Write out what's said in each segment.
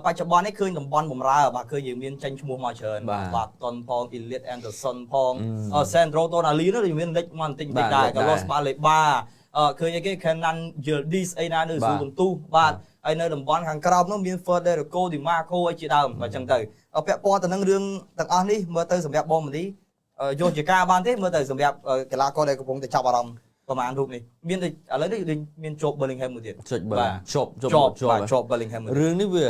បច្ចុប្បន្ននេះឃើញតំបន់បំរើបាទឃើញយើងមានចេញឈ្មោះមកច្រើនបាទតុនផង Elliot Anderson ផង Sandro Tonali នោះមានលេចមកបន្តិចបន្តិចដែរ Carlos Baleba ឃើញអីគេ Kenan Yildiz អីណានៅស៊ូកន្ទុះបាទហើយនៅតំបន់ខាងក្រោមនោះមាន Federico Di Marco អីជាដើមបាទអញ្ចឹងទៅពាក់ព័ន្ធទៅនឹងរឿងទាំងអស់នេះមើលទៅសម្រាប់បងមនីយកជាការបានទេមើលទៅសម្រាប់កីឡាករដែលកំពុងតែចាប់អារម្មណ៍ប្រហែលរូបនេះមានឥឡូវនេះមានជាប់ Bellingham មួយទៀត ចុចបើជាប់ ជាប់ជាប់ Bellingham មួយ រឿងនេះវា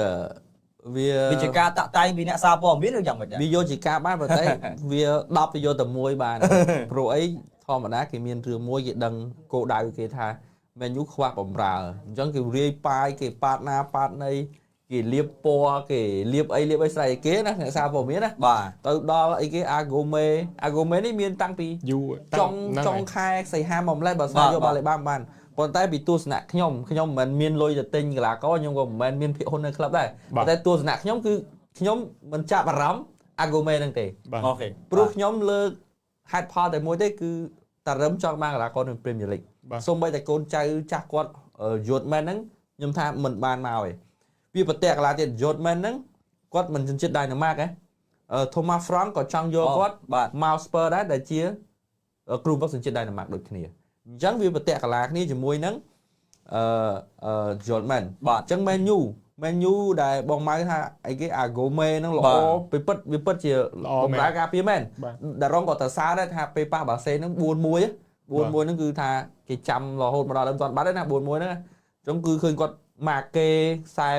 វា វាជាការតាក់តែងពីអ្នកសារព័ត៌មានឬយ៉ាងម៉េចដែរ វាយកជាការបានប៉ុន្តែវា10ទៅយកតែមួយបានព្រោះអីធម្មតាគេមានរឿងមួយគេដឹងគោលដៅគេថា Man U ខ្វះបំរើអញ្ចឹងគេរាយប៉ាយគេប៉ាតណាប៉ាតណីគេលៀបពណ៌គេលៀបអីលៀបអីស្រ័យគេណាអ្នកសារព័ត៌មានណា បាទ ទៅដល់អីគេអាហ្គូមេអាហ្គូមេនេះមានតាំងពី យូរ ចុងចុងខែសីហាមកម្លេះបើស្នើយកបាល់លេបានបានប៉ុន្តែពីទស្សនៈខ្ញុំខ្ញុំមិនមែនមានលុយទៅទិញកីឡាករខ្ញុំក៏មិនមែនមានភាគហ៊ុននៅក្លឹបដែរប៉ុន្តែទស្សនៈខ្ញុំគឺខ្ញុំមិនចាប់អារម្មណ៍អាហ្គូមេហ្នឹងទេ អូខេ ព្រោះខ្ញុំលើកហេតុផលតែមួយទេគឺតារឹមចង់បានកីឡាករនៅ Premier League សូម្បីតែកូនចៅចាស់គាត់យូតមែនហ្នឹងខ្ញុំថាមិនបានមកទេវាប្រតិកលាទៀតយូតមែនហ្នឹងគាត់មិនជនជាតិដាយណាម៉ាកហ៎ Thomas Frank ក៏ចង់យកគាត់មក Spurs ដែរដែលជាគ្រូវឹកសញ្ជាតិដាយណាម៉ាកដូចគ្នាអញ្ចឹងវាប្រតិកលាគ្នាជាមួយនឹងអឺ Jolman បាទ អញ្ចឹង Man U Man U ដែលបងម៉ៅថាអីគេអា Gome ហ្នឹងល្អពីពិតវាពិតជាបម្រើការពារមែនដារ៉ុងក៏តសើដែរថាពេលប៉ះបាសេហ្នឹង4-1 4-1ហ្នឹងគឺថាគេចាំរហូតមកដល់ដើមទាន់បាត់ទេណា4-1ហ្នឹងអញ្ចឹងគឺឃើញគាត់ម៉ាកេខ្សែ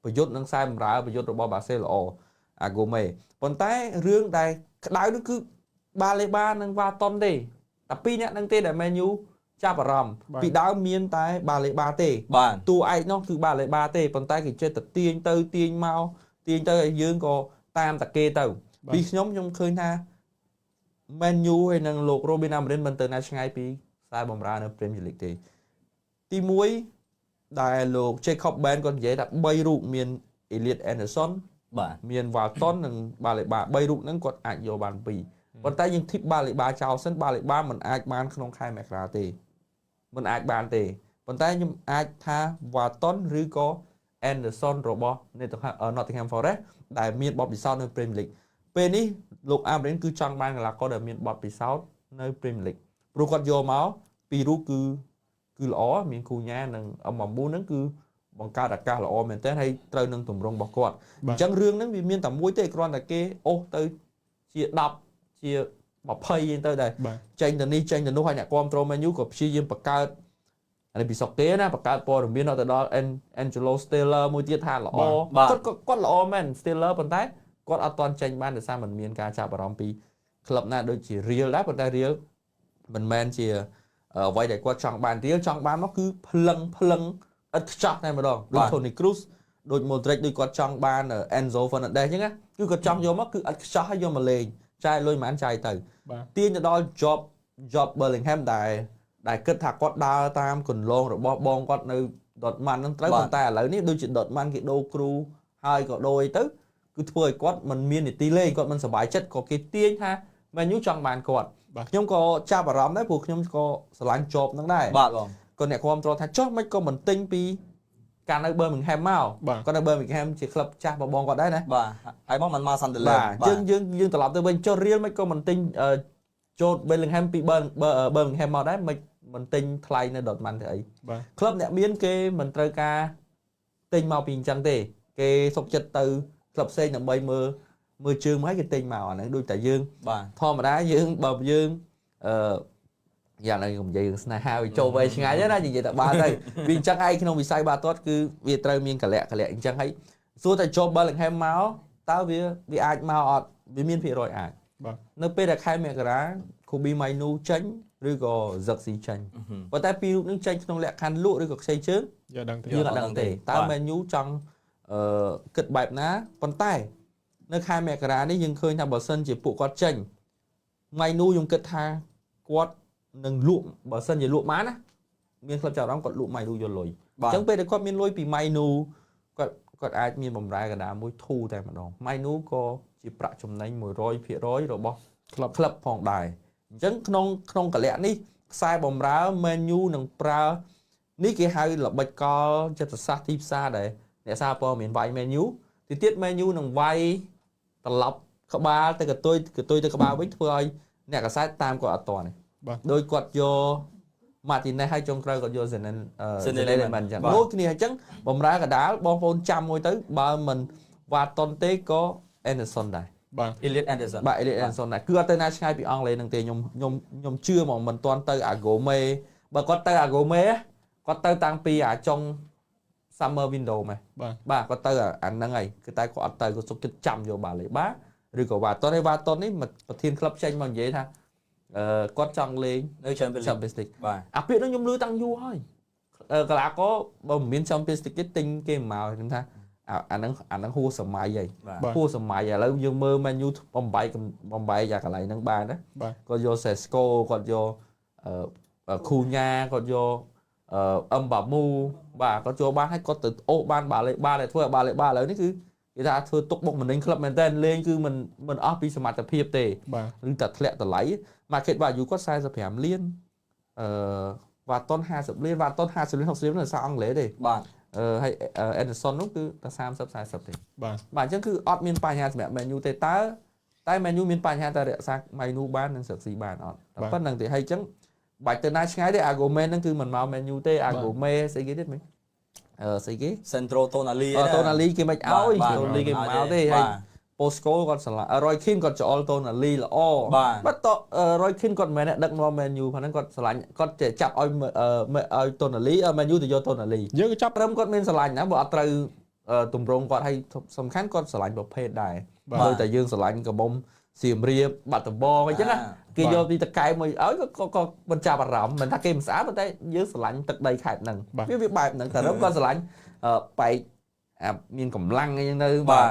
ប្រយុទ្ធនិងខ្សែបម្រើប្រយុទ្ធរបស់បាសេល្អអាហ្គូមេប៉ុន្តែរឿងដែលក្តៅនោះគឺបាលេបានិងវ៉ាតុនទេតែពីរអ្នកហ្នឹងទេដែល Man U ចាប់អារម្មណ៍ពីដើមមានតែបាលេបាទេតួឯកនោះគឺបាលេបាទេប៉ុន្តែគេចេះតែទាញទៅទាញមកទាញទៅឲ្យយើងក៏តាមតាគេទៅពីខ្ញុំខ្ញុំឃើញថា Man U ហើយនិងលោក Robin Amorim មិនទៅណាឆ្ងាយពីខ្សែបម្រើនៅ Premier League ទេទី1ដែលលោក Jacob Ben គាត់និយាយថា3រូបមាន Elliot Anderson បាទ មាន Walton និង Baleba 3រូបហ្នឹងគាត់អាចយកបាន2ប៉ុន្តែយើងធីប Baleba ចោលសិន Baleba មិនអាចបានក្នុងខែមករាទេមិនអាចបានទេប៉ុន្តែខ្ញុំអាចថា Walton ឬក៏ Anderson របស់ Nottingham Forest ដែលមានបទពិសោធន៍នៅ Premier League ពេលនេះលោក Amorim គឺចង់បានកីឡាករដែលមានបទពិសោធន៍នៅ Premier League ព្រោះគាត់យកមកពីររូបគឺល្អមានគូញ៉ានិង M9 ហ្នឹងគឺបង្កើតឱកាសល្អមែនទែនហើយត្រូវនឹងទម្រង់របស់គាត់អញ្ចឹងរឿងហ្នឹងវាមានតែមួយទេគ្រាន់តែគេអូសទៅជា10ជា20យ៉ាងទៅដែរចេញទៅនេះចេញទៅនោះហើយអ្នកគាំទ្រ Man U ក៏ព្យាយាមបង្កើតអានេះពីស្រុកគេណាបង្កើតព័ត៌មានទៅដល់ Angelo Stiller មួយទៀតថាល្អគាត់គាត់ល្អមែន Stiller ប៉ុន្តែគាត់អត់ទាន់ចេញបានដោយសារมันមានការចាប់អារម្មណ៍ពីក្លឹបណាដូចជា Real ដែរប៉ុន្តែ Real មិនមែនជាអ្វីដែលគាត់ចង់បាន Real ចង់បានមកគឺភ្លឹងភ្លឹងឥតខ្ចោះតែម្ដងដូច Toni Kroos ដូច Modric ដូចគាត់ចង់បាន Enzo Fernandez អញ្ចឹងណាគឺគាត់ចង់យកមកគឺឥតខ្ចោះឲ្យយកមកលេងចាយលុយមិនចាយទៅទាញទៅដល់ Job Bellingham ដែលគិតថាគាត់ដើរតាមគន្លងរបស់បងគាត់នៅ Dortmund ហ្នឹងត្រូវប៉ុន្តែឥឡូវនេះដូចជា Dortmund គេដូរគ្រូហើយក៏ដូរអីទៅគឺធ្វើឲ្យគាត់មិនមាននីតិលេងគាត់មិនសប្បាយចិត្តក៏គេទាញថា Man U ចង់បានគាត់ខ្ញុំក៏ចាប់អារម្មណ៍ដែរព្រោះខ្ញុំក៏ស្រឡាញ់ Job ហ្នឹងដែរ បាទបង ក៏អ្នកគាំទ្រថាចុះមិនក៏មិនទិញពីកាលនៅ Birmingham មកគាត់នៅ Birmingham ជាក្លឹបចាស់បងគាត់ដែរណា បាទហើយមកមិនមក Sunderland បាទយើងយើងយើងត្រឡប់ទៅវិញចុះ Real មិនក៏មិនទិញចូល Bellingham ពី Birmingham មកដែរមិនមិនទិញថ្លៃនៅ Dortmund ទៅអីក្លឹបអ្នកមានគេមិនត្រូវការទិញមកពីអញ្ចឹងទេគេសុកចិត្តទៅក្លឹបផ្សេងដើម្បីមើលមើលជើងមកឲ្យគេទិញមកអាហ្នឹងដូចតែយើងធម្មតាយើងបើយើងអឺយ៉ាងណាខ្ញុំនិយាយរឿងស្នេហាវាចូលវែងឆ្ងាយណានិយាយតែបានទៅវាអញ្ចឹងឯងក្នុងវិស័យបាល់ទាត់គឺវាត្រូវមានកលៈកលៈអញ្ចឹងហើយសួរតែចូល Bellingham មកតើវាវាអាចមកអត់វាមានភាគរយអាចនៅពេលដែលខែមករា Kobe Mainu ចេញឬក៏ Zexi ចេញប៉ុន្តែពីររូបនឹងចេញក្នុងលក្ខខណ្ឌលក់ឬក៏ខ្ចីជើង យើងដឹងទេ យើងអត់ដឹងទេតើ Man U ចង់គិតបែបណាប៉ុន្តែនៅខែមករានេះយើងឃើញថាបើសិនជាពួកគាត់ចេញ Mainu ខ្ញុំគិតថាគាត់នឹងលក់បើសិនជាលក់បានណាមានក្លឹបចាប់អារម្មណ៍គាត់លក់ Mainu យកលុយអញ្ចឹងពេលដែលគាត់មានលុយពី Mainu គាត់គាត់អាចមានបំរែកដាមួយធូរតែម្ដង Mainu ក៏ជាប្រាក់ចំណេញ100%របស់ក្លឹបផងដែរអញ្ចឹងក្នុងក្នុងកលៈនេះខ្សែបំរើ Man U នឹងប្រើនេះគេហៅល្បិចកលចិត្តសាស្ត្រទីផ្សារដែល អ្នកសារព័ត៌មានវាយ Man U ទីទៀត Man U នឹងវាយត្រឡប់ក្បាលទៅកតុយកតុយទៅក្បាលវិញធ្វើឲ្យអ្នកកសែតតាមគាត់អត់តនេះដោយគាត់យក Martinez ហើយចុងក្រោយគាត់យក Zenan មិនអញ្ចឹងដូចគ្នាអញ្ចឹងបំរើកដាលបងប្អូនចាំមួយទៅបើមិនវ៉ាតុនទេក៏ Anderson ដែរបាទ Elliot Anderson បាទ Elliot Anderson ដែរគឺអត់ទៅណាឆ្ងាយពីអង់គ្លេសនឹងទេខ្ញុំខ្ញុំខ្ញុំជឿហ្មងមិនទាន់ទៅអា Gome បើគាត់ទៅអា Gome គាត់ទៅតាំងពីអាចុង Summer window ម៉េះបាទគាត់ទៅអាហ្នឹងហើយគឺតែគាត់អត់ទៅគាត់សុខចិត្តចាំយកបាល់ទេបាទឬក៏វ៉ាតុនឯវ៉ាតុននេះប្រធានក្លឹបចេញមកនិយាយថាគាត់ចង់លេងនៅ Champions League បាទអាពាក្យហ្នឹងខ្ញុំឮតាំងយូរហើយកីឡាករបើមិនមាន Champions League ទេទិញគេមកខ្ញុំថាអាហ្នឹងហួសសម័យហើយហួសសម័យឥឡូវយើងមើល Man U បំបែកអាកន្លែងហ្នឹងបានណាគាត់យក Sesko គាត់យក Cunha គាត់យកអឹមបាមូបាទគាត់ចូលបានហើយគាត់ទៅអូសបានបាល់បាល់ដែលធ្វើឲ្យបាល់បាល់ឥឡូវនេះគឺគេថាធ្វើទុកបុកម្នេញក្លឹបមែនតើលេងគឺមិនអស់ពីសមត្ថភាពទេឬតែធ្លាក់តម្លៃ market value គាត់45លានវ៉ាតុន50លានវ៉ាតុន50លាន60លាននៅសារអង់គ្លេសទេបាទហើយ Anderson នោះគឺតែ30 40ទេបាទបាទអញ្ចឹងគឺអត់មានបញ្ហាសម្រាប់ Man U ទេតើតែ Man U មានបញ្ហាតែរក្សា Man U បាននិង Chelsea បានអត់តែប៉ុណ្្នឹងទេហើយអញ្ចឹងបាច់ទៅណាឆ្ងាយទេ Argument ហ្នឹងគឺមិនមក Man U ទេ Argument ស្អីគេទៀតមិញស្អីគេ Sandro Tonali Tonali គេមិនឲ្យ Tonali គេមិនមកទេហើយ Posco គាត់ស្រឡាញ់ Roy Keane គាត់ច្អល់ Tonali ល្អបាទត Roy Keane គាត់មិនមែនអ្នកដឹកនាំ Man U ហ្នឹងគាត់ស្រឡាញ់គាត់ចេះចាប់ឲ្យ Tonali Man U ទៅយក Tonali យើងក៏ចាប់ត្រឹមគាត់មានស្រឡាញ់ណាបើអត់ត្រូវទម្រង់គាត់ហើយសំខាន់គាត់ស្រឡាញ់ប្រភេទដែរដូចតែយើងស្រឡាញ់កមុំសៀមរាបបាត់ដំបងអញ្ចឹងណាគេយកទីតកែមួយឲ្យក៏មិនចាប់អារម្មណ៍មិនថាគេមិនស្អាតប៉ុន្តែយើងស្រឡាញ់ទឹកដីខេត្តហ្នឹងវាបែបហ្នឹងតែរឹមគាត់ស្រឡាញ់បែកអាមានកម្លាំងអីចឹងទៅ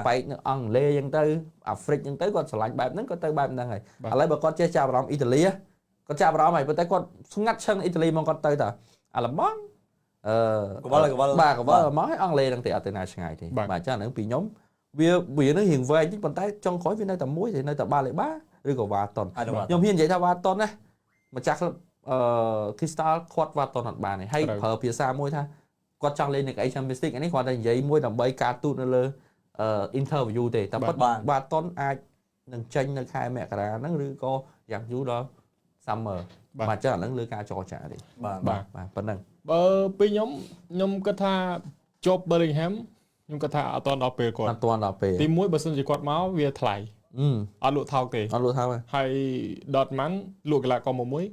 បែកនៅអង់គ្លេសចឹងទៅអាហ្វ្រិកចឹងទៅគាត់ស្រឡាញ់បែបហ្នឹងគាត់ទៅបែបហ្នឹងហើយឥឡូវបើគាត់ចេះចាប់អារម្មណ៍អ៊ីតាលីគាត់ចាប់អារម្មណ៍ហើយប៉ុន្តែគាត់ស្ងាត់ឈឹងអ៊ីតាលីមកគាត់ទៅតាអាល្លឺម៉ង់កវលបាទកវលមកឲ្យអង់គ្លេសហ្នឹងទេអត់ទៅណាឆ្ងាយទេបាទចាហ្នឹងពីខ្ញុំវានឹងរៀងវែងតិចប៉ុន្តែចុងក្រោយវានៅតែមួយទេនៅតែបាល់បាឬក៏វ៉ាតុនខ្ញុំហ៊ាននិយាយថាវ៉ាតុនណាម្ចាស់ក្លឹបCrystal គាត់វ៉ាតុនអត់បានទេហើយប្រើភាសាមួយថាគាត់ចង់លេងនៅអី Champions League នេះគាត់តែនិយាយមួយដើម្បីការទូតនៅលើ interview ទេតែពិតវ៉ាតុនអាចនឹងចេញនៅខែមករាហ្នឹងឬក៏យ៉ាងយូរដល់ summer បាទចឹងអាហ្នឹងលើការចរចាទេបាទបាទប៉ុណ្្នឹងបើពីខ្ញុំគិតថាជាប់ Bellingham ខ្ញុំគិតថាអត់ទាន់ដល់ពេលគាត់អត់ទាន់ដល់ពេលទីមួយបើសិនជាគាត់មកវាថ្លៃអត់លក់ថោកទេអត់លក់ថោកហើយ Dortmund លក់កីឡាករមួយ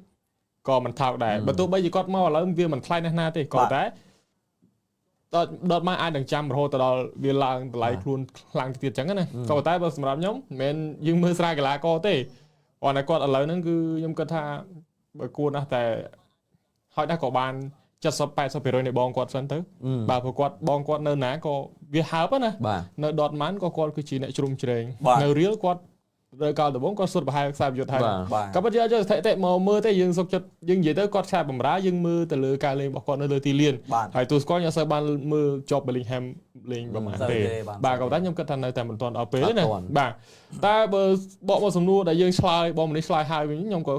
ក៏មិនថោកដែរបើទោះបីជាគាត់មកឥឡូវវាមិនថ្លៃណាស់ណាទេក៏តែ Dortmund អាចនឹងចាំរហូតទៅដល់វាឡើងតម្លៃខ្លួនខ្លាំងទៀតចឹងណាក៏តែបើសម្រាប់ខ្ញុំមិនមែនយើងមើលស្រាលកីឡាករទេគាត់តែគាត់ឥឡូវហ្នឹងគឺខ្ញុំគិតថាបើគួរណាស់តែហើយដែរក៏បាន70 80%នៃបងគាត់សិនទៅបាទព្រោះគាត់បងគាត់នៅណាក៏វាហើបណានៅ Dortmund ក៏គាត់គឺជាអ្នកជ្រុំជ្រែងនៅ Real គាត់នៅកាលដំបូងគាត់សុទ្ធប្រហែលខ្សែប្រយុទ្ធហើយក៏ប៉ុន្តែយកស្ថិតិមកមើលទេយើងសុខចិត្តយើងនិយាយទៅគាត់ខ្សែបំរើយើងមើលទៅលើការលេងរបស់គាត់នៅលើទីលានហើយទូស្គាល់ខ្ញុំអត់សូវបានមើលជាប់ Bellingham លេងប្រហែលទេបាទក៏តែខ្ញុំគិតថានៅតែមិនទាន់ដល់ពេលណាបាទតែបើបកមកសំណួរដែលយើងឆ្លើយបងនេះឆ្លើយហើយវិញខ្ញុំក៏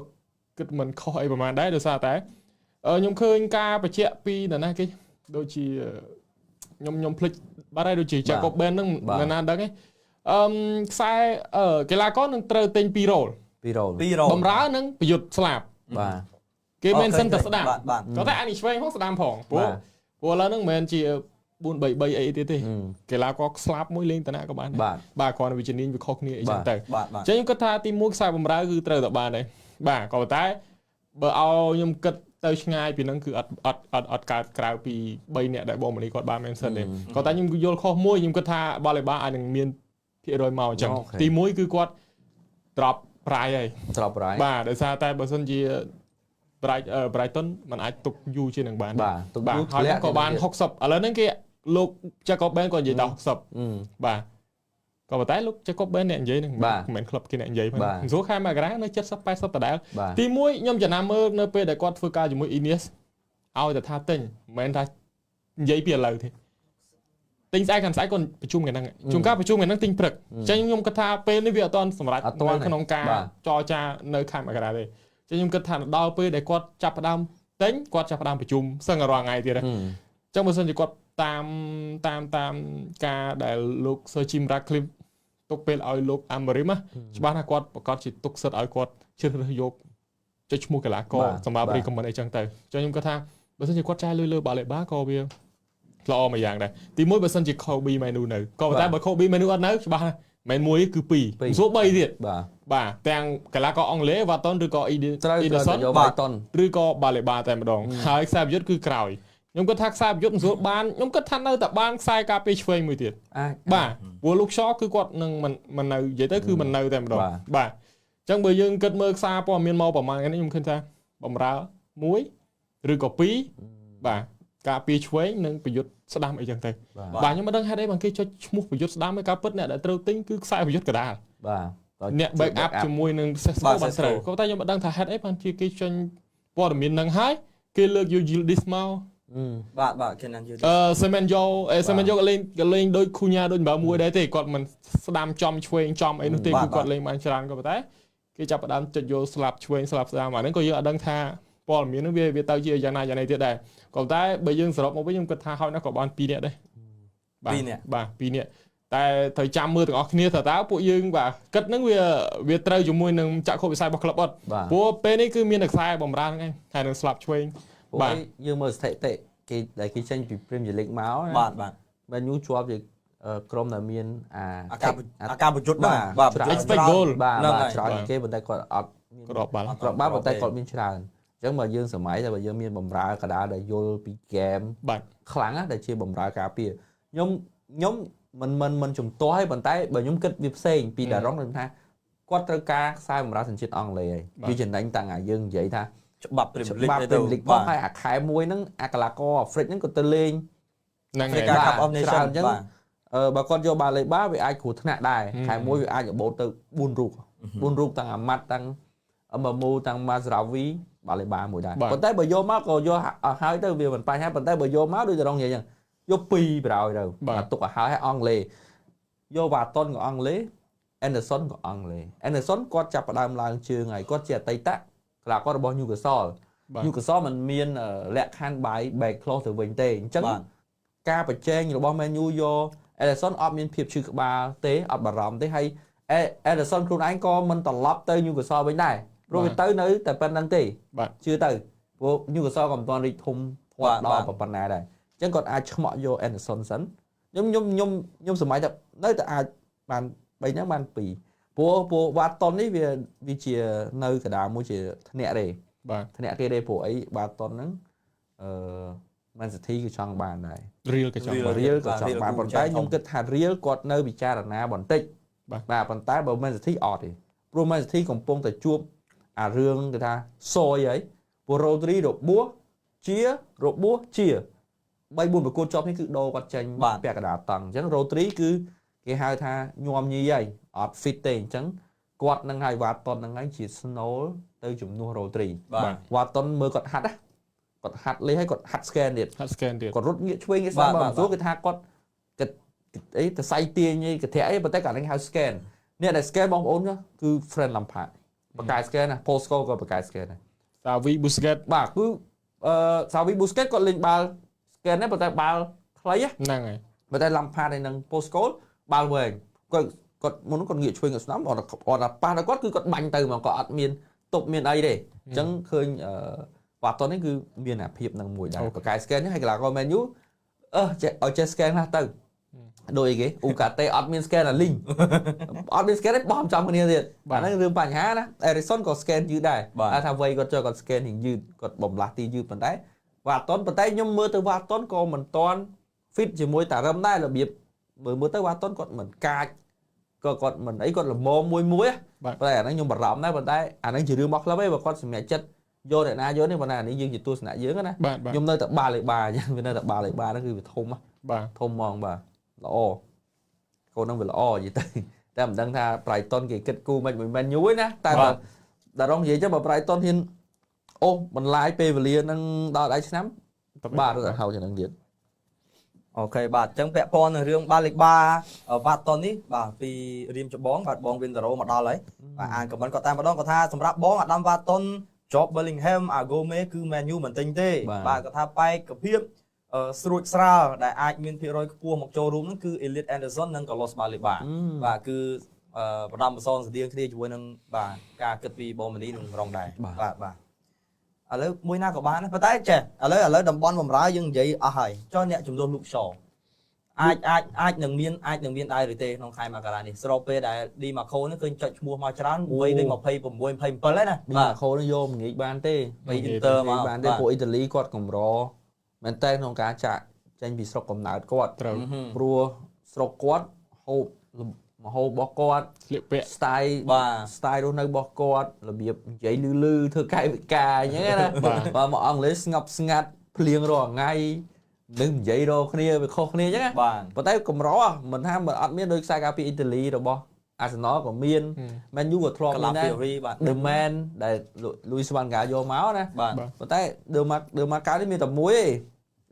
គិតមិនខុសអីប្រហែលដែរដោយសារតែខ្ញុំឃើញការបញ្ជាក់ពីនរណាគេដូចជាខ្ញុំភ្លេចបាត់ហើយដូចជា Jacob Ben ហ្នឹងនរណាដឹងទេខ្សែកីឡាករនឹងត្រូវទិញ2រ៉ូលបំរើនឹងប្រយុទ្ធស្លាប់បាទគេមិនសិនតែស្ដាំក៏តែអានេះឆ្វេងផងស្ដាំផងព្រោះឥឡូវហ្នឹងមិនមែនជា4 3 3អីទៀតទេកីឡាករស្លាប់មួយលេងតាណាក៏បានបាទគ្រាន់តែវិជ្ជានាញវាខុសគ្នាអីចឹងទៅអញ្ចឹងខ្ញុំគិតថាទី1ខ្សែបំរើគឺត្រូវតែបានដែរបាទក៏តែបើឲ្យខ្ញុំគិតទៅឆ្ងាយពីហ្នឹងគឺអត់អត់អត់អត់កើតក្រៅពី3នាក់ដែលបងមនីគាត់បាន mention ទេក៏តែខ្ញុំយល់ខុសមួយខ្ញុំគិតថាបាល់បាអាចនឹងមានភាគរយមកអញ្ចឹងទី1គឺគាត់ drop price ហើយ drop price បាទដោយសារតែបើសិនជា Brighton มันអាចទុកយូរជាងនឹងបានបាទហើយក៏បាន60ឥឡូវហ្នឹងគេលោក Jacob Ben គាត់និយាយដល់60បាទក៏ប៉ុន្តែលោក Jacob Ben អ្នកនិយាយហ្នឹងមិនមែនក្លឹបគេអ្នកនិយាយហ្នឹងសួរខែមករានៅ70 80ដដែលទី1ខ្ញុំចំណាំមើលនៅពេលដែលគាត់ធ្វើការជាមួយ Ineos ឲ្យតែថាទិញមិនមែនថានិយាយពីឥឡូវទេទិញស្អែកខាងស្អែកគាត់ប្រជុំថ្ងៃហ្នឹងជួនកាលប្រជុំថ្ងៃហ្នឹងទិញព្រឹកអញ្ចឹងខ្ញុំគិតថាពេលនេះវាអត់ទាន់សម្រេចនៅក្នុងការចរចានៅខែមករាទេអញ្ចឹងខ្ញុំគិតថាដល់ពេលដែលគាត់ចាប់ផ្ដើមទិញគាត់ចាប់ផ្ដើមប្រជុំសឹងរាល់ថ្ងៃទៀតអញ្ចឹងបើសិនជាគាត់ តាមតាមតាមការដែលលោក Sir Jim Ratcliffe ទុកពេលឲ្យលោក Amorim ច្បាស់ថាគាត់ប្រកាសជាទុកសិទ្ធឲ្យគាត់ជ្រើសរើសយកចុចឈ្មោះកីឡាករសម្រាប់ recommend អីចឹងទៅចឹងខ្ញុំគាត់ថាបើសិនជាគាត់ចាយលុយលើបាឡេបាក៏វាល្អមួយយ៉ាងដែរទីមួយបើសិនជា Kobe Manu នៅក៏ប៉ុន្តែបើ Kobe Manu អត់នៅច្បាស់មិនមួយគឺ2សួរ3ទៀតបាទបាទទាំងកីឡាករអង់គ្លេស Watton ឬក៏ Ederson បាទ ឬក៏ Baleba តែម្ដងហើយខ្សែប្រយុទ្ធគឺក្រោយខ្ញុំគិតថាខ្សែប្រយុទ្ធមិនស្រួលបានខ្ញុំគិតថានៅតែបានខ្សែការពារឆ្វេងមួយទៀតបាទព្រោះលោក Shaw គឺគាត់នឹងមិននៅនិយាយទៅគឺមិននៅតែម្ដងបាទអញ្ចឹងបើយើងគិតមើលខ្សែព័ត៌មានមកប្រហែលនេះខ្ញុំឃើញថាបំរើ1ឬក៏2បាទការពារឆ្វេងនិងប្រយុទ្ធស្ដាំអីចឹងទៅបាទខ្ញុំមិនដឹងហេតុអីបានគេចុចឈ្មោះប្រយុទ្ធស្ដាំឯការពិតអ្នកដែលត្រូវទិញគឺខ្សែប្រយុទ្ធកដាលបាទអ្នក back up ជាមួយនឹង Sesko បានត្រូវក៏តែខ្ញុំមិនដឹងថាហេតុអីបានជាគេចេញព័ត៌មាននឹងហើយគេលើកយក Yildiz មកបាទបាទគេណា Yildiz Semenyo Semenyo ក៏លេងដូច Cunha ដូចបើមួយដែរទេគាត់មិនស្ដាំចំឆ្វេងចំអីនោះទេគឺគាត់លេងបានច្រើនក៏ប៉ុន្តែគេចាប់ផ្ដើមចុចយកស្លាប់ឆ្វេងស្លាប់ស្ដាំអាហ្នឹងក៏យើងអត់ដឹងថាព័ត៌មានហ្នឹងវាទៅជាយ៉ាងណាយ៉ាងណីទៀតដែរក៏តែបើយើងសរុបមកវិញខ្ញុំគិតថាហើយណាស់ក៏បាន2នាក់ដែរបាទ2នាក់បាទ2នាក់តែត្រូវចាំមើលទាំងអស់គ្នាថាតើពួកយើងបាទគិតហ្នឹងវាត្រូវជាមួយនឹងចក្ខុវិស័យរបស់ក្លឹបអត់ព្រោះពេលនេះគឺមានតែខ្សែបំរើហ្នឹងឯងហើយនឹងស្លាប់ឆ្វេងបាទយើងមើលស្ថិតិគេដែលគេចេញពី Premier League មកបាទបាទ Man U ជាប់ជាក្រុមដែលមានអាការប្រយុទ្ធបាទ expect goal បាទច្រើនគេប៉ុន្តែគាត់អត់មានគ្រាប់បាល់គ្រាប់បាល់ប៉ុន្តែគាត់មានច្រើនអញ្ចឹងបើយើងសម័យតែបើយើងមានបំរើកដាលដែលយល់ពីហ្គេមបាទខ្លាំងណាស់ដែលជាបំរើការពារខ្ញុំមិនជំទាស់ទេប៉ុន្តែបើខ្ញុំគិតវាផ្សេងពីតារុងខ្ញុំថាគាត់ត្រូវការខ្សែបំរើសញ្ជាតិអង់គ្លេសហើយវាចំណេញតាំងអាយើងនិយាយថាច្បាប់ Premier League ទៅបាទហើយអាខែមួយហ្នឹងអាកីឡាករអាហ្វ្រិកហ្នឹងក៏ទៅលេងហ្នឹងហើយ Africa Cup of Nations អញ្ចឹងបើគាត់យកបាឡេបាវាអាចគ្រោះថ្នាក់ដែរខែមួយវាអាចរបូតទៅ4រូប4រូបទាំងអាម៉ាត់ទាំងអឹមមូទាំងម៉ាស្រាវីបាឡេបាមួយដែរប៉ុន្តែបើយកមកក៏យកហើយទៅវាមិនបញ្ហាប៉ុន្តែបើយកមកដូចតារុងនិយាយអញ្ចឹងយក2ប្រហើយទៅទុកឲ្យហើយអង់គ្លេសយកវ៉ាតុនក៏អង់គ្លេស Anderson ក៏អង់គ្លេស Anderson គាត់ចាប់ផ្ដើមឡើងជើងហើយគាត់ជាអតីតកីឡាកររបស់ Newcastle Newcastle មិនមានលក្ខខណ្ឌបាយ back close ទៅវិញទេអញ្ចឹងការប្រជែងរបស់ Man U យក Anderson អត់មានភាពឈឺក្បាលទេអត់បារម្ភទេហើយ Anderson ខ្លួនឯងក៏មិនត្រឡប់ទៅ Newcastle វិញដែរព្រោះវាទៅនៅតែប៉ុណ្្នឹងទេជឿទៅព្រោះ Newcastle ក៏មិនទាន់រីកធំធាត់ដល់ប៉ុណ្ណាដែរអញ្ចឹងគាត់អាចឆ្មក់យក Anderson សិនខ្ញុំសម័យតែនៅតែអាចបាន3ហ្នឹងបាន2ព្រោះវ៉ាតុននេះវាជានៅកណ្ដាលមួយជាធ្នាក់ទេបាទធ្នាក់គេទេព្រោះអីវ៉ាតុនហ្នឹងមែនស៊ីធីគឺចង់បានដែររៀលក៏ចង់បានរៀលក៏ចង់បានប៉ុន្តែខ្ញុំគិតថារៀលគាត់នៅពិចារណាបន្តិចបាទប៉ុន្តែបើមែនស៊ីធីអត់ទេព្រោះមែនស៊ីធីកំពុងតែជួបអារឿងគេថាសយហើយព្រោះរ៉ូឌ្រីរបួសជារបួសជា3 4ប្រកួតជាប់នេះគឺដូរគាត់ចេញពាក់កណ្ដាលតង់អញ្ចឹងរ៉ូឌ្រីគឺគេហៅថាញោមញីហើយអត់ fit ទេអញ្ចឹងគាត់នឹងហើយវ៉ាតុននឹងហើយជា snow ទៅជំនួសរ៉ូឌ្រីវ៉ាតុនមើលគាត់ហាត់ណាគាត់ហាត់លេហើយគាត់ហាត់ scan ទៀតគាត់រត់ងាកឆ្វេងងាកស្ដាំបើមិនស្រួលគេថាគាត់គិតអីទៅសៃទាញអីកធៈអីប៉ុន្តែកាលនេះហៅ scan អ្នកដែល scan បងប្អូនគឺ Frank Lampard បកាយ scan ណា Paul Scholes ក៏បកាយ scan ដែរ Xavi Busquets បាទគឺXavi Busquets គាត់លេងបាល់ scan ដែរប៉ុន្តែបាល់ខ្លីហ្នឹងហើយប៉ុន្តែ Lampard ហើយនិង Paul Scholes បាល់វែងគាត់មុនគាត់ងាកឆ្វេងគាត់ស្ដាំអត់ប៉ះដល់គាត់គឺគាត់បាញ់ទៅហ្មងគាត់អត់មានទប់មានអីទេអញ្ចឹងឃើញវ៉ាតុននេះគឺមានអាភាពនឹងមួយដែរបកាយ scan នេះហើយកីឡាករ Man U ចេះឲ្យចេះ scan ខ្លះទៅដូចអីគេអ៊ូកាតេអត់មាន scan អាលីងអត់មាន scan ទេបោះចំគ្នាទៀតអាហ្នឹងរឿងបញ្ហាណា Erikson ក៏ scan យឺតដែរថាវ័យគាត់ចូលគាត់ scan រៀងយឺតគាត់បំលាស់ទីយឺតប៉ុន្តែវ៉ាតុនប៉ុន្តែខ្ញុំមើលទៅវ៉ាតុនក៏មិនទាន់ fit ជាមួយតារឹមដែររបៀបមើលទៅវ៉ាតុនគាត់មិនកាចក៏គាត់មិនអីគាត់ល្មមមួយមួយប៉ុន្តែអាហ្នឹងខ្ញុំបារម្ភដែរប៉ុន្តែអាហ្នឹងជារឿងរបស់ក្លឹបឯងបើគាត់សម្រេចចិត្តយកអ្នកណាយកនេះប៉ុន្តែអានេះយើងជាទស្សនៈយើងណាខ្ញុំនៅតែបាល់លេបាអញ្ចឹងវានៅតែបាល់លេបាហ្នឹងគឺវាធំបាទធំហ្មងបាទល្អកូនហ្នឹងវាល្អនិយាយទៅតែមិនដឹងថា Brighton គេគិតគូមិនមួយ Man U ឯណាតែបើតារងនិយាយចឹងបើ Brighton ហ៊ានអូបន្លាយពេលវេលាហ្នឹងដល់ដៃឆ្នាំបាទរត់ទៅហៅចឹងទៀត អូខេបាទអញ្ចឹងពាក់ព័ន្ធនឹងរឿងបាល់លេខបាវ៉ាតុននេះបាទពីរៀមច្បងបាទបងវិនតារ៉ូមកដល់ហើយបាទអានខមមិនគាត់តាមម្ដងគាត់ថាសម្រាប់បងអាដាមវ៉ាតុន Job Bellingham អាហ្គូមេគឺ Man U មិនទិញទេបាទគាត់ថាបែកភាព ស្រួចស្រាលដែលអាចមានភាគរយខ្ពស់មកចូលរួមហ្នឹងគឺ Elliot Anderson និង Carlos Baleba បាទគឺបដាំបសងស្តៀងគ្នាជាមួយនឹងបាទការគិតពីបូម៉ានីនិងរងដែរបាទបាទឥឡូវមួយណាក៏បានដែរប៉ុន្តែចេះឥឡូវតំបន់បំរើយើងនិយាយអស់ហើយចុះអ្នកចំនួនលោកឆអាចអាចអាចនឹងមានអាចនឹងមានដែរឬទេក្នុងខែមករានេះស្របពេលដែលឌីម៉ាខូនេះឃើញចុចឈ្មោះមកច្រើនវ័យដូច26 27ហើយណា ឌីម៉ាខូនេះយកមិនងាយបានទេ ពីអ៊ីនទ័រមក បានទេព្រោះអ៊ីតាលីគាត់កម្រមែនតើក្នុងការចាក់ចេញពីស្រុកកំណើតគាត់ ត្រូវ ព្រោះស្រុកគាត់ហូបម្ហូបរបស់គាត់ ស្លៀកពាក់ style បាទ style រស់នៅរបស់គាត់របៀបនិយាយលឺលឺធ្វើកាយវិការអញ្ចឹងណាបាទមកអង់គ្លេសស្ងប់ស្ងាត់ភ្លៀងរាល់ថ្ងៃនឹងនិយាយរកគ្នាវាខុសគ្នាអញ្ចឹងណា បាទ ប៉ុន្តែកម្រមិនថាមិនអត់មានដោយខ្សែការពីអ៊ីតាលីរបស់អាសនលក៏មាន Man U ក៏ធ្លាប់ កា មានដែរ ឡាហ្វីរីបាទ The Man ដែល Luis Van Gaal យកមកណា បាទ ប៉ុន្តែ The Marco នេះមានតែមួយទេ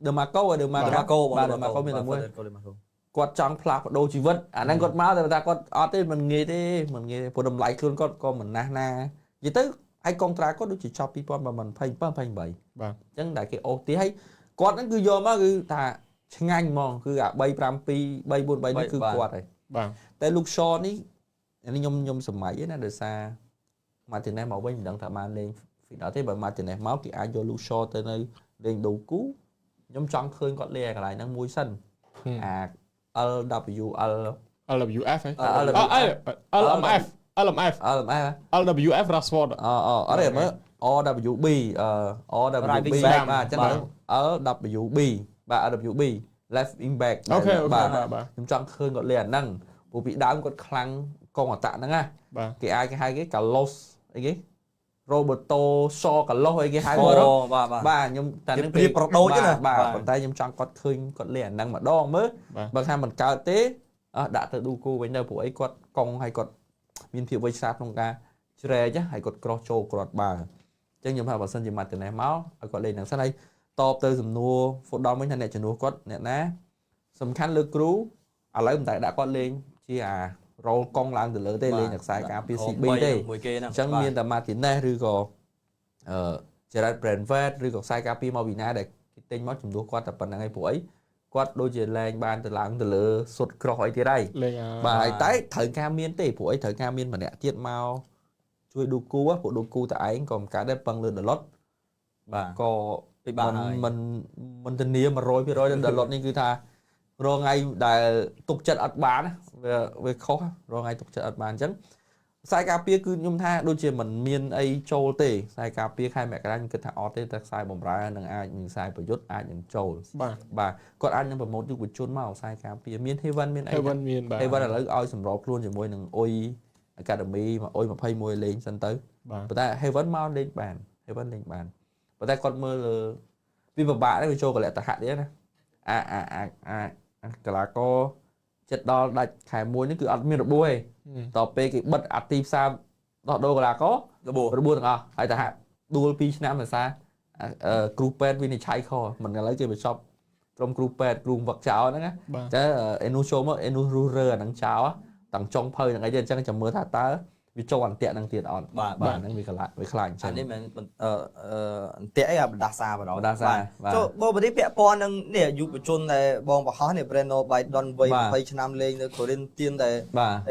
The Marco ហើយ The ម៉ា Marco កូ បាទ The Marco មានតែមួយ ម៉ាកូ គាត់ចង់ផ្លាស់ប្ដូរជីវិតអាហ្នឹងគាត់មកតែថាគាត់អត់ទេមិនងាយទេមិនងាយទេព្រោះតម្លៃខ្លួនគាត់ក៏មិនណាស់ណានិយាយទៅហើយកុងត្រាគាត់ដូចជាចប់2027 28 បាទ អញ្ចឹងដែលគេអូសទីហើយគាត់ហ្នឹងគឺយកមកគឺថាឆ្ងាញ់ហ្មងគឺអា3 5 2 3 4 3នេះគឺគាត់ហើយ បាទ តែលោកឆនេះអានេះខ្ញុំសម័យណាដោយសារម៉ាទីណេសមកវិញមិនដឹងថាបានលេង fit អត់ទេបើម៉ាទីណេសមកគេអាចយកលោកឆទៅនៅលេងដូគូខ្ញុំចង់ឃើញគាត់លេងឲ្យកន្លែងហ្នឹងមួយសិនអា LWL LWF ហ៎ LWF LMF LMF LMF LWF Rashford អអត់ទេមើល RWB RWB បាទអញ្ចឹង LWB បាទ LWB left wing back អូខេ បាទ បាទ ខ្ញុំចង់ឃើញគាត់លេងអាហ្នឹងព្រោះពីដើមគាត់ខ្លាំងកងអតៈហ្នឹងណា បាទ គេអាចគេហៅគេ Carlos អីគេ Roberto Shaw Carlos អីគេហៅគាត់ បាទ បាទខ្ញុំតែ នឹងព្រៀបប្រដូចណា បាទប៉ុន្តែខ្ញុំចង់គាត់ឃើញគាត់លេងអាហ្នឹងម្ដងមើលបើថាមិនកើតទេដាក់ទៅឌូគូវិញទៅព្រោះអីគាត់កងហើយគាត់មានភាពវៃឆ្លាតក្នុងការជ្រែកហើយគាត់ក្រោះចូលគ្រាប់បាល់អញ្ចឹងខ្ញុំថាបើសិនជាម៉ាទីណេសមកឲ្យគាត់លេងហ្នឹងសិនហើយតបទៅសំណួរហ្វូតដល់វិញថាអ្នកជំនួសគាត់អ្នកណាសំខាន់លើគ្រូឥឡូវមិនតែដាក់គាត់លេងជាអារ៉ូលកងឡើងទៅលើទេលេងតែខ្សែការពារ CB ទេ មួយគេហ្នឹង អញ្ចឹងមានតែម៉ាទីណេសឬក៏អឺ Gerard Brandwet ឬក៏ខ្សែការពារមកពីណាដែលគេទិញមកជំនួសគាត់តែប៉ុណ្្នឹងឯងព្រោះអីគាត់ដូចជាលែងបានទៅឡើងទៅលើសុតក្រោះអីទៀតហើយ លេង បាទហើយតែត្រូវការមានទេព្រោះអីត្រូវការមានម្នាក់ទៀតមកជួយឌូគូព្រោះឌូគូតែឯងក៏មិនកើតដែរពឹងលើដលុត បាទ ក៏ ពិបាកហើយ មិនធានា100%ដលុតនេះគឺថារងថ្ងៃដែលទុកចិត្តអត់បានវាខុសរងថ្ងៃទុកចិត្តអត់បានអញ្ចឹងខ្សែការពារគឺខ្ញុំថាដូចជាមិនមានអីចូលទេខ្សែការពារខែមករាខ្ញុំគិតថាអត់ទេតែខ្សែបំរើនឹងអាចនឹងខ្សែប្រយុទ្ធអាចនឹងចូល បាទ បាទគាត់អាចនឹងប្រម៉ូទយុវជនមកខ្សែការពារមាន Heaven មានអី Heaven មានបាទ Heaven ឥឡូវឲ្យសម្របខ្លួនជាមួយនឹងអុយ Academy មកអុយ21លេងសិនទៅ បាទ ប៉ុន្តែ Heaven មកលេងបាន Heaven លេងបានប៉ុន្តែគាត់មើលលើវាពិបាកដែរវាចូលកលៈតហៈទៀតណាអាអាអាអាកីឡាករចិត្តដល់ដាច់ខែ1នេះគឺអត់មានរបួសទេតទៅពេលគេបិទអាទីផ្សារដោះដូរកីឡាករ របួស របួសទាំងអស់ហើយតែហាក់ដួល2ឆ្នាំដោយសារគ្រូពេទ្យវិនិច្ឆ័យខមិនឥឡូវគេបញ្ចប់ក្រុមគ្រូពេទ្យគ្រូវឹកចោលហ្នឹងណាតែអេនូចូលមកអេនូរុះរើអាហ្នឹងចោលតាំងចុងភៅហ្នឹងអីទៀតអញ្ចឹងចាំមើលថាតើវាចូលអន្ទាក់ហ្នឹងទៀតអត់ បាទ បាទហ្នឹងវាខ្លាចវាខ្លាចអញ្ចឹង អានេះមិនអន្ទាក់អីអាបណ្ដាសាបណ្ ដាសា ចូលបងប្រទេសពាក់ព័ន្ធនឹងនេះយុវជនដែលបងបរហោះនេះ Breno Biden វ័យ20ឆ្នាំលេងនៅ Corinthians ដែល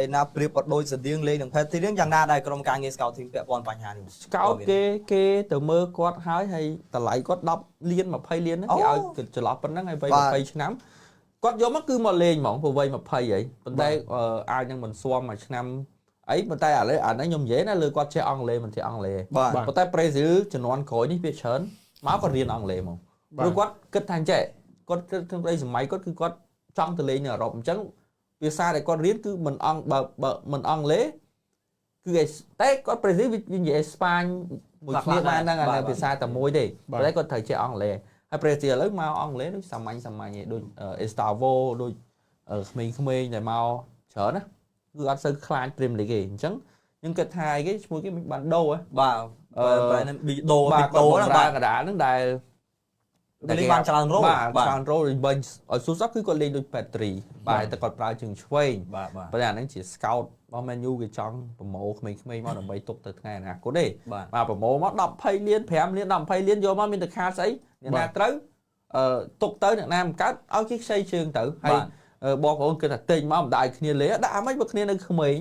ឯណាប្រៀបប្រដូចស្តៀងលេងនឹង Petri យ៉ាងណាដែរក្រុមការងារ Scouting ពាក់ព័ន្ធបញ្ហានេះ Scout គេទៅមើលគាត់ហើយហើយតម្លៃគាត់10លាន20លានហ្នឹងគេឲ្យចន្លោះប៉ុណ្ណឹងហើយវ័យ20ឆ្នាំគាត់យកមកគឺមកលេងហ្មងព្រោះវ័យ20ហើយប៉ុន្តែអាចនឹងមិនស៊ាំមួយឆ្នាំអីប៉ុន្តែឥឡូវអានេះខ្ញុំនិយាយណាលើគាត់ចេះអង់គ្លេសមិនចេះអង់គ្លេសប៉ុន្តែប្រេស៊ីលជំនាន់ក្រោយនេះវាច្រើនមកគាត់រៀនអង់គ្លេសហ្មងព្រោះគាត់គិតថាអញ្ចេះគាត់គិតក្នុងក្តីសម័យគាត់គឺគាត់ចង់ទៅលេងនៅអឺរ៉ុបអញ្ចឹងភាសាដែលគាត់រៀនគឺមិនអង់បើមិនអង់គ្លេសគឺតែគាត់ប្រេស៊ីលវានិយាយអេស្ប៉ាញមួយគ្នាបានហ្នឹងអាភាសាតែមួយទេប៉ុន្តែគាត់ត្រូវចេះអង់គ្លេសហើយប្រេស៊ីលឥឡូវមកអង់គ្លេសដូចសាមញ្ញសាមញ្ញឯងដូចអេស្តាវ៉ូដូចក្មេងៗដែលមកច្រើនណាគឺអត់សូវខ្លាចព្រីមលីកទេអញ្ចឹងខ្ញុំគិតថាអីគេឈ្មោះគេមិនបានដូរហ៎ បាទប្រែនឹងប៊ីដូ ប៊ីដូហ្នឹងបាទកដាលហ្នឹងដែល លេងបានច្រើនរ៉ូ បាទច្រើនរ៉ូវិញឲ្យស៊ូសគឺគាត់លេងដូចប៉េត្រីបាទតែគាត់ប្រើជើងឆ្វេង បាទ ប៉ុន្តែអាហ្នឹងជា scout របស់ Man U គេចង់ប្រម៉ូក្មេងៗមកដើម្បីទុកទៅថ្ងៃអនាគតទេ បាទ បាទប្រម៉ូមក10 20លាន5លាន10 20លានយកមកមានតែខាតស្អីអ្នកណាត្រូវ ទុកទៅអ្នកណាមិនកើតឲ្យគេខ្ចីជើងទៅហើយបងប្អូនគិតថាទិញមកមិនដាក់ឲ្យគ្នាលេងដាក់អាម៉េចបើគ្នានៅក្មេង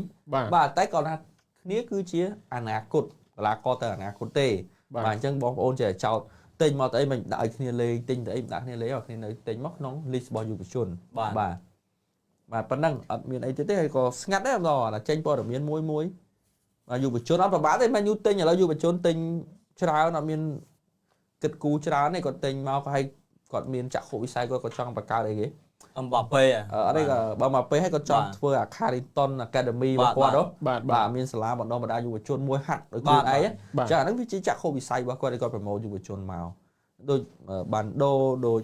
បាទតែគាត់ថាគ្នាគឺជាអនាគតកីឡាករទៅអនាគតទេបាទអញ្ចឹងបងប្អូនចេះចោតទិញមកទៅអីមិនដាក់ឲ្យគ្នាលេងទិញទៅអីមិនដាក់គ្នាលេងឲ្យគ្នានៅទិញមកក្នុង list របស់យុវជនបាទបាទប៉ុណ្ណឹងអត់មានអីទៀតទេហើយក៏ស្ងាត់ដែរដល់តែចេញព័ត៌មានមួយមួយបាទយុវជនអត់ប្របាក់ទេមែនយូទិញឥឡូវយុវជនទិញច្រើនអត់មានគិតគូរច្រើនទេគាត់ទិញមកក៏ឲ្យគាត់មានចក្ខុវិស័យគាត់ក៏ចង់បង្កើតអីគេអឹមបាប៉េអត់ទេក៏បើមកពេហើយគាត់ចង់ធ្វើអា Carrington Academy របស់គាត់ហ៎បាទមានសាលាបណ្ដុះបណ្ដាលយុវជនមួយហាត់ដោយខ្លួនឯងចាអាហ្នឹងវាជាចក្ខុវិស័យរបស់គាត់ដែលគាត់ប្រមូលយុវជនមកដូចបានដូដូច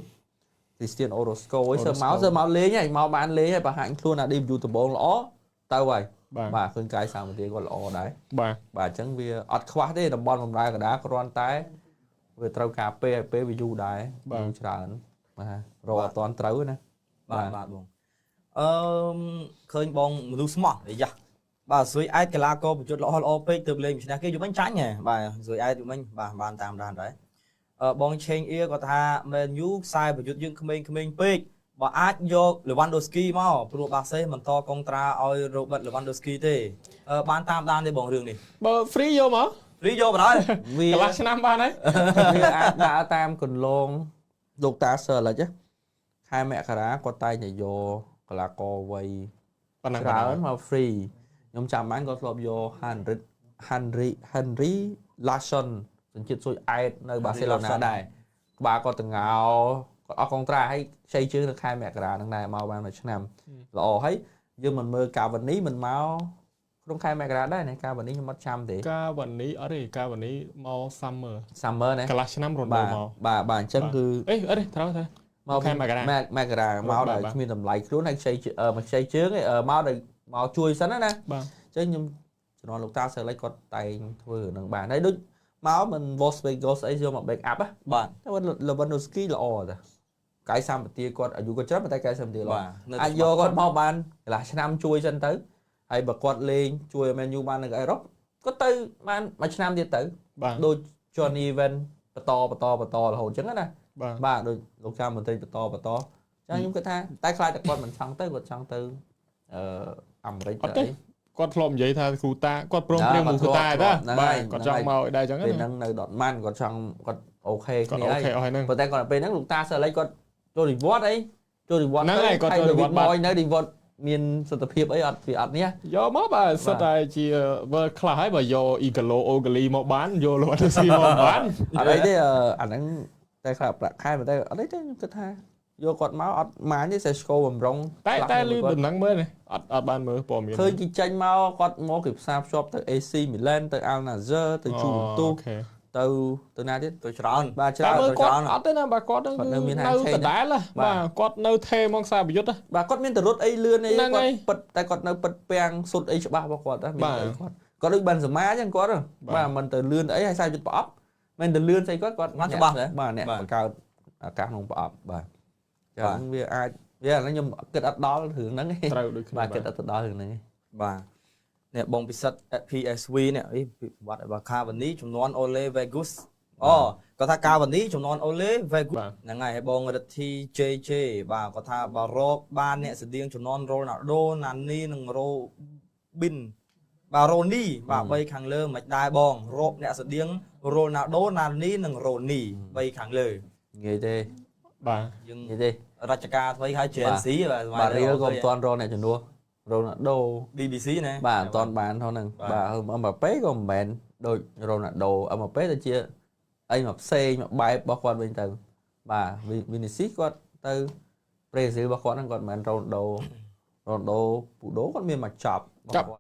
Christian Orozco អីសើមកលេងហើយមកបានលេងហើយបង្ហាញខ្លួនអា debut ដំបូងល្អទៅហើយបាទឃើញកាយសាមគ្គីគាត់ល្អដែរបាទបាទអញ្ចឹងវាអត់ខ្វះទេតំបន់បំរើកដាគ្រាន់តែវាត្រូវការពេលឲ្យពេលវាយូរដែរយូរច្រើនបាទរកអត់ទាន់ត្រូវណាបាទបាទបងអឺឃើញបងមនុស្សស្មោះអាយ៉ាបាទស៊ុយអែតកីឡាករប្រយុទ្ធល្អល្អពេកទើបលេងឈ្នះគេយូរមិញចាញ់ហ៎បាទស៊ុយអែតយូរមិញបាទបានតាមដានដែរបងឆេងអៀគាត់ថាមែនយូខ្សែប្រយុទ្ធយើងក្មេងៗពេកបើអាចយក Lewandowski មកព្រោះបាសេមិនតកុងត្រាឲ្យ Robert Lewandowski ទេបានតាមដានទេបងរឿងនេះបើ free យកមក free យកបណ្ដោយវាកន្លះឆ្នាំបានហើយវាអាចដើរតាមកន្លងលោកតាសឺលិចខែមករាគាត់តែងតែយកកីឡាករវ័យច្រើនមក free ខ្ញុំចាំបានគាត់ធ្លាប់យក Henry Larsson សញ្ជាតិស៊ុយអែតនៅបាសេឡូណាដែរក្បាលគាត់តងោគាត់អស់កុងត្រាហើយខ្ចីជើងនៅខែមករាហ្នឹងដែរមកបានមួយឆ្នាំល្អហើយយើងមិនមើលកាវ៉ានីមិនមកក្នុងខែមករាដែរណាកាវ៉ានីខ្ញុំអត់ចាំទេកាវ៉ានីអត់ទេកាវ៉ានីមក summer ណាកន្លះឆ្នាំរដូវមកបាទបាទអញ្ចឹងគឺអេអត់ទេត្រូវទេមកខែមករាមករាមកដោយគ្មានតម្លៃខ្លួនហើយខ្ចីមកខ្ចីជើងមកដោយមកជួយសិនណាបាទអញ្ចឹងខ្ញុំជំនាន់លោកតាសើលិចគាត់តែងធ្វើនឹងបានហើយដូចមកមិន Volkswagen ស្អីយកមក back up បាទតែ Lewandowski ល្អតាកាយសម្បទាគាត់អាយុគាត់ច្រើនប៉ុន្តែកាយសម្បទាល្អអាចយកគាត់មកបានកន្លះឆ្នាំជួយសិនទៅហើយបើគាត់លេងជួយ Man U បាននៅអេរ៉ុបគាត់ទៅបានមួយឆ្នាំទៀតទៅដូច Johnny Evans បន្តបន្តបន្តរហូតអញ្ចឹងណាបាទដូចលោកចាំមន្ត្រីបន្តបន្តចឹងខ្ញុំគិតថាតែខ្លាចតែគាត់មិនចង់ទៅគាត់ចង់ទៅអាមេរិកទៅអីគាត់ធ្លាប់និយាយថាគ្រូតាគាត់ព្រមព្រៀងមួយគ្រូតាដែរបាទគាត់ចង់មកដែរអញ្ចឹងណាពេលហ្នឹងនៅដតម៉ាន់គាត់ចង់គាត់អូខេគ្នាហើយប៉ុន្តែគាត់ពេលហ្នឹងលោកតាសើលិចគាត់ចូលរិវត្តអីចូលរិវត្តហ្នឹងហើយគាត់ចូលរិវត្តបាទនៅរិវត្តមានសិទ្ធិភាពអីអត់វាអត់នេះយកមកបាទសិតតែជា world class ហើយបើយក Igalo Ogali មកបានយក Lewandowski មកបានអត់អីទេអាហ្នឹងតែខ្លះប្រាក់ខែប៉ុន្តែអត់អីទេខ្ញុំគិតថាយកគាត់មកអត់ម៉ាញទេសេស្កូបំរុងតែលឺដំណឹងមើលនេះអត់អត់បានមើលព័ត៌មានឃើញគេចេញមកគាត់មកគេផ្សារភ្ជាប់ទៅ AC Milan ទៅ Al Nassr ទៅ Juventus ទៅទៅណាទៀតទៅច្រើនបាទច្រើនទៅច្រើនអត់ទេណាបាទគាត់នៅដដែលបាទគាត់នៅថេមកខ្សែប្រយុទ្ធបាទគាត់មានតរុតអីលឿនអីគាត់ពិតតែគាត់នៅពិតពាំងសុទ្ធអីច្បាស់របស់គាត់ដែរមានអីគាត់គាត់ដូចបានសមាអញ្ចឹងគាត់បាទមិនទៅលឿនអីហើយខ្សែប្រយុទ្ធប្រអប់មិនទៅលឿនស្អីគាត់គាត់ច្បាស់បាទអ្នកបង្កើតឱកាសក្នុងប្រអប់បាទចឹងវាអាចវាអាហ្នឹងខ្ញុំគិតអត់ដល់រឿងហ្នឹងទេត្រូវដូចគ្នាបាទគិតអត់ទៅដល់រឿងហ្នឹងទេបាទនេះបងពិសិដ្ឋ PSV នេះអីប្រវត្តិរបស់កាវ៉ានីចំនួន Ole Vegas អូគាត់ថាកាវ៉ានីចំនួន Ole Vegas ហ្នឹងហើយហើយបងរិទ្ធី JJ បាទគាត់ថាបើរកបានអ្នកស្តៀងចំនួន Ronaldo ណានីនិង Robin បាទ Roni បាទ3ខាងលើមិនដែរបងរកអ្នកស្តៀង Ronaldo ណានីនិង Roni 3ខាងលើងាយទេបាទយើងងាយទេរជ្ជកាលថ្មីហៅ Gen Z បាទបាទរៀលក៏មិនទាន់រកអ្នកជំនួស Ronaldo BBC ណាបាទមិនទាន់បានហ្នឹងបាទ Mbappe ក៏មិនមែនដូច Ronaldo Mbappe ទៅជាអីមកផ្សេងមកបែបរបស់គាត់វិញទៅបាទ Vinicius គាត់ទៅប្រេស៊ីលរបស់គាត់ហ្នឹងគាត់មិនមែន Ronaldo Ronaldo ពូដូគាត់មានមកចប់